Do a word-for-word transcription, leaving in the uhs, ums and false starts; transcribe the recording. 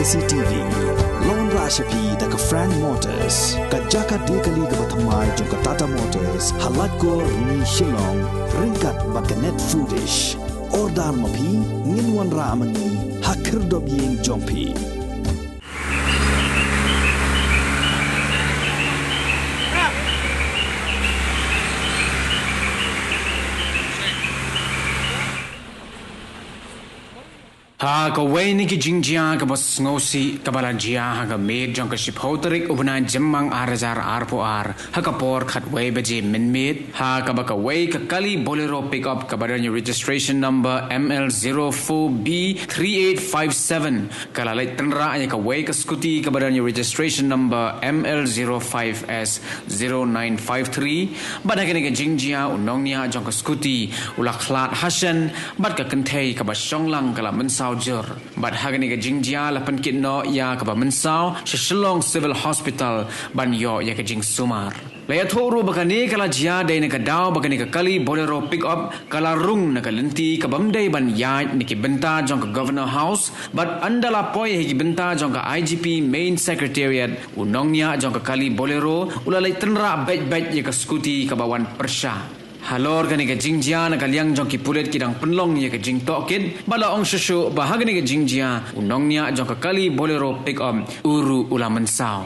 C T V. Long ra sha phi da ka Frank Motors, ka jaka die kali kaba thymmai jong ka Tata Motors, ha Laitkor, Rni, Shillong, ryngkat bad ka Net Foodish. Order ma phi, ngin wanrah ma ngi ha khyrdop ïing jong phi. Ha kawei na ki jingjia kaba sngewsih kaba la jia ha ka miet jong ka shiphew tarik u bnai Jymmang ar hajar arphew ar, ha ka por khatwei baje mynmiet, ha kaba kawei ka kali Bolero pickup kaba don ïa registration number M L zero four B three eight five seven, ka la leit tynrah ïa kawei ka scooty kaba don ïa registration number M L zero five S zero nine five three. Bad ha kane ka jingjia u nongniah jong ka scooty u la khlad hashen, bad ka kynthei kaba shong lang ka la mynsaw jur. Bad ha kane ka jingjia la pynkit noh ïa kaba mynsaw sha Shillong Civil Hospital ban ïoh ïa ka jingsumar. La ïathuh ruh ba kane ka la jia dei na ka daw ba kane ka kali Bolero pickup ka la rung na ka lynti kabym dei ban ïaid na ki bynta jong ka Governor House, bad ynda la poi ha ki bynta jong ka I G P Main Secretariat, u nongniah jong ka kali Bolero u la leit tynrah beit beit ïa ka scooty kaba wan pyrshah. Halor kane ka jingjia, na ka liang jong ki pulit ki dang pynlong ïa ka jingtohkit, bad la ong shuh shuh ba ha kane ka jingjia u nongniah jong ka kali Bolero pickup u ruh u la mynsaw.